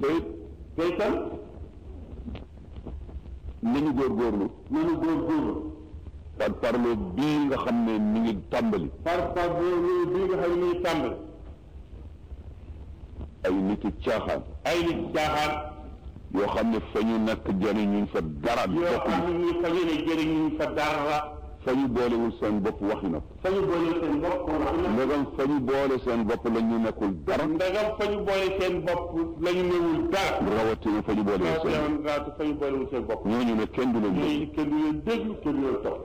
tey tam nañu góorgóorlu par parlo bii nga xam ne mi ngi tàmbali par parlo bii nga xam ne mi ngi tàmbali ay nitu caaxaan yoo xam ne fa ñu nekk jëriñuñ fa dara yoo xam ne ñu fa ñu ne jëriñuñ fa dara fa ñu boolewul seen bopp waxi na fa ñu boole seen bopp ndegam fa ñu boole seen bopp la ñu nekkul dara ndegam fa ñu boole seen bopp la ñu newul dara rawatina fa ñu boolewul seen bopp ñooñu ne kenn du leen déglu kenn du leen déglu kenn du leen topp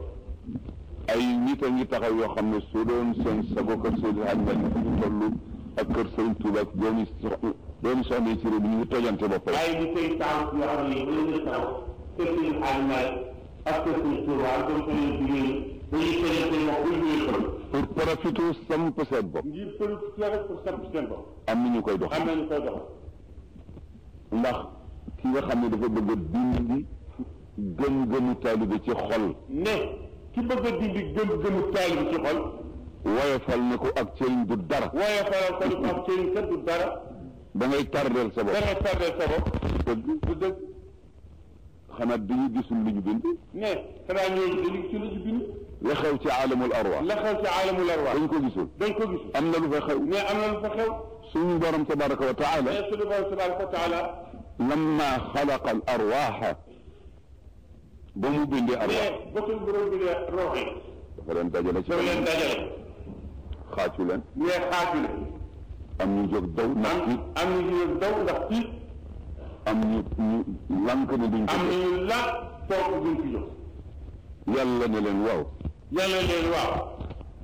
ay nit a ngi taxaw yoo xam ne su doon seen sago kër Seydi Hadj Malick fi ñu toll ak kër Sëriñ Tuuba ak doomi soxna yi ci réew mi ñu ngi tojante bopp ay nit ay taw yoo xam ne bu leen taw kër Seydi Hadj Malick ak kër Sëriñ Tuuba doon ko leen jigéen dañuy tojante bopp bu ñu pour profité samp seen bopp ngir pour samp seen bopp am na ñu koy dox ndax ki nga xam ne dafa bëgg a dindi gëm-gëmu taalibe ci xol ne ki bëgg a dindi gëm-gëmu taalibe ci xol woyofal na ko ak cëriñ du dara woyofal ko ak cëriñ kat du dara da ngay tardeel sa bopp du dëgg xanaa dañu gisul lu ñu bind ne xanaa ñooñu dañu gisul lu ñu bind la xew ci aalamul arwaax dañ ko gisul am na lu fa xew mais am na lu fa xew suñu borom tabaraka wa taala mais suñu borom tabaraka wa taala lamma xalaqa al arwaaxa ba mu bindee arwaax ba suñu borom bindee roox yi dafa leen dajale ci xaacu leen am ñu jóg daw ndax tiit am ñu jóg daw ndax tiit am ñu lànk ne duñ ko am ñu lànk toog duñ ci jóg yàlla ne leen waaw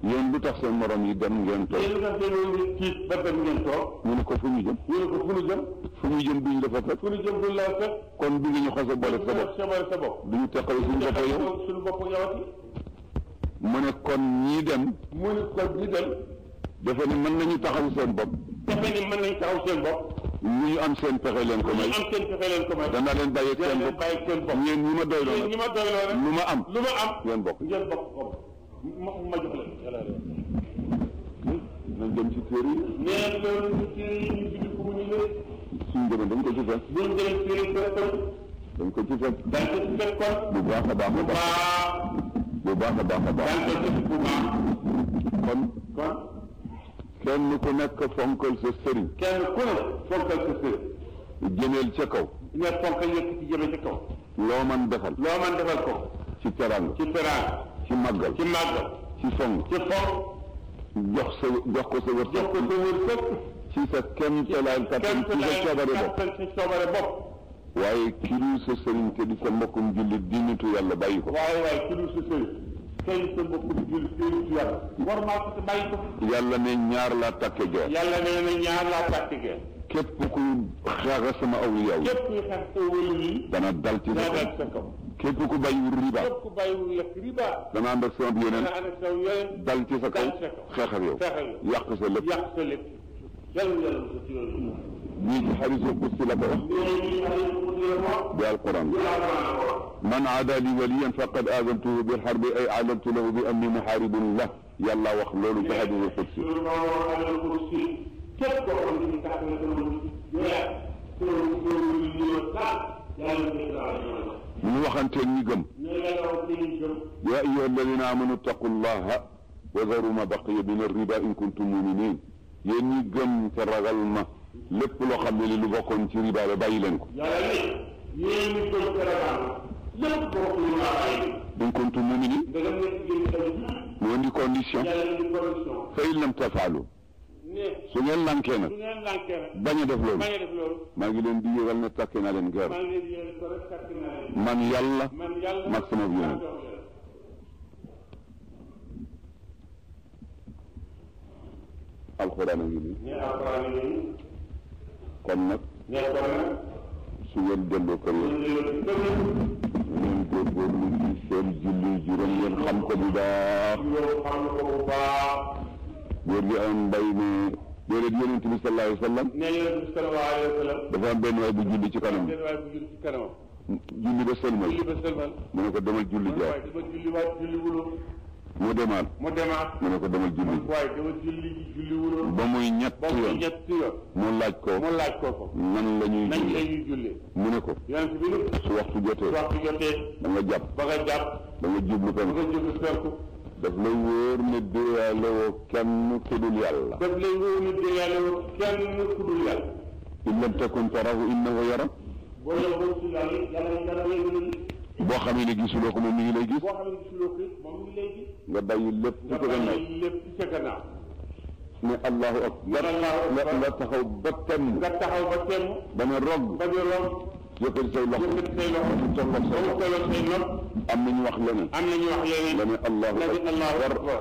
yéen lu tax seen morom yi dem ngeen toog yéen lu tax seen morom yi tiit ba dem ngeen toog ñu ne ko fu ñu jëm fu ñu jëm duñ la fa fekk kon bi nga ñu xase boole sa bopp duñu teqale suñu bopp yowati mu ne kon ñii dem dafa ne mën nañu taxaw seen bopp ñu am seen pexe leen ko may danaa leen bàyyi seen bopp ñeen ñi ma doyloo lu ma am ngeen bokk ma jox leen nañ dem ci téere yi nee loolu ci téere yi ñu bind ko mu ñu lée suñ demee dañ ko ci fekk buñ demee téere dañ ko ci fekk kon bu baax a baax kon kenn ku nekk fonkal sa sëriñ jëmeel ca kaw ne fonkal yëkk ci jëme ca kaw loo man defal ko ci teraanga ci màggal ci fonk jox ko sa wërsëg ci sa kéemtalaay kattan ci sa coobare bopp waaye ki dul sa sëriñ te di sa mbokkum jullit di nitu yàlla bàyyi ko waaye ki dul sa sëriñ tey sa mbokkum jullit di nitu yàlla war maa ko bàyyi ko yàlla ne ñaar laa takke geer képp ku xeex sama awliya yi dana dal ci sa kaw képp ku bàyyiwul riba dana ànd ak sama yeneen dal ci sa kaw xeex ak yow yàq sa lépp ñii ci xadiisul qudsi la ko wax bi alquran man aada li waliyan faqad aadantuhu bil harbi ay aadantu lahu bi anni muhaaribun lah yàlla wax loolu ci xadiisul qudsi képp koo xam ne tax na ñu waxanteen ñi gëm yaa ayyuha alladina amanu ittaqu llaha wa daru ma baqiya min arriba in kuntum muminin yéen ñi gëm te ragal ma lépp loo xam ne li lu bokkoon ci riba la bàyyi leen ko in kuntum muminin mu indi condition fa in lam tafaalu su ngeen lankee nag bañ a def loolu maa ngi leen di yëgal ne takke naa leen gër man yàlla mag sama yonent alxuraan a ngi nii kon nag su ngeen delloo kër yi ngeen góorgóorlu ci seen julli juróom ngeen xam ko bu baax góor gi am mbay mi déedéet yonent bi sallallahu alayhi wa sallam dafa am benn waay bu julli ci kanam julli ba sëlmal mu ne ko demal julli jaar mu demaat mu ne ko demal julli waaye dama julli wuloon ba muy ñett yoon mu laaj ko nan la ñuy julli mu ne ko yonent bi su waxtu jotee da nga jàpp da nga jublu penku daf lay wóor ne déyaale woo kenn ku dul yàlla in lam takun tarahu innahu yara boo xamee ne gisuloo ko moom mi ngi lay gis nga bàyyi lépp ci gannaaw ne allahu akbar nga taxaw ba temm ba ne rog yëkkati say loxo mu tolloog say nopp am nañu wax leneen nga ne allahu akbar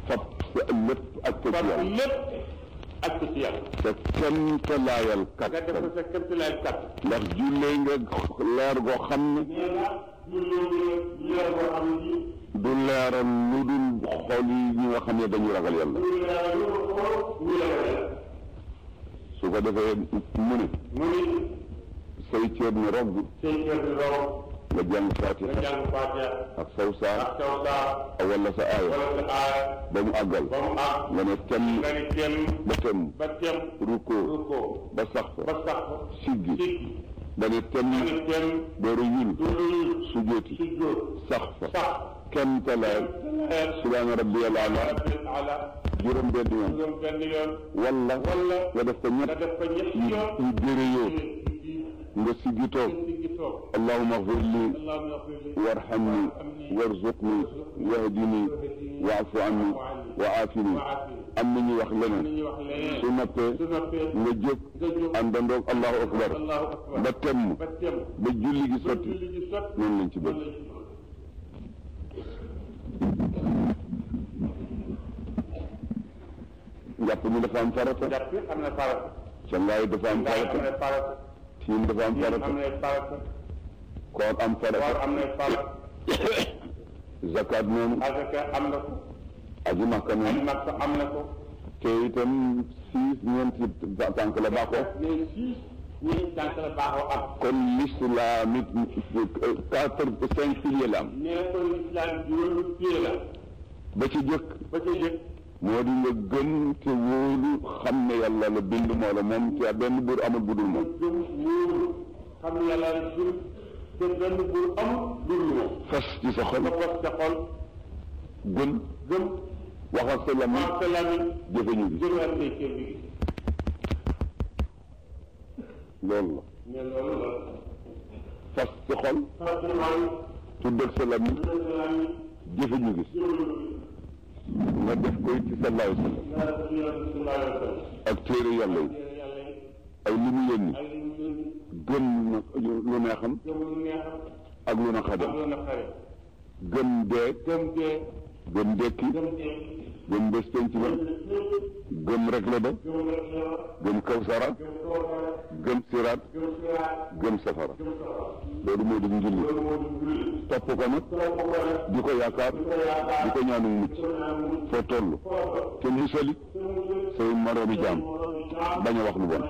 fab sa lépp ak ci yàlla te kéemtalaayal kattan ndax jullee nga leer goo xam ne du leeral lu dul xol yi ñi nga xam ne dañu ragal yàlla su ko defee mu ne say cër ni rogg nga jàng Faatiha ak saw saar wala sa aaya ba mu àggal nga ne temm ba temm rukkoo ba sax fa siggi ba ne temm dooru yul sujooti sax fa kéemtalaay subhaana rabbiyal a'laa juróom benn yoon wala nga def ko ñett yu béré nga siggi toog allahumma ighfir li warhamni warzuqni wahdini wa'fu anni wa aafini am na ñu wax leneen su noppee nga jóg àndandoog allahu akbar ba temm ba julli gi sotti noonu lañ ci bëgg njàpp mi dafa am farata cangaay dafa am farata tiim dafa am farata koor am farata zakat noonu aji makka noonu te itam ñeenti tànk la baaxoo kon l'islam it 5 piliers la am ba ci jëkk moo di nga gëm te wóolu xam ne yàlla la bind moo la moom te benn buur amul bu dul moom xam ne yàlla la bind te benn buur amul bu dul moom fas ci sa xol gëm wax ak sa làmmiñ jëfe ñu gis loolu la fas ci xol tudd ak sa làmmiñ jëfe ñu gis nga def koy ci sallallahu alayhi wa sallam ak téere yàlla yi ak li mu yónni gëm lu neexam ak lu naqareem gëm dee gëm dekki gëm bés penc ba gëm regle ba gëm kawsara gëm siraat gëm safara loolu moo di njulli topp ko nag di ko yaakaar di ko ñaanu mucc foo toll te musali say moroomi jaam bañ a wax lu bon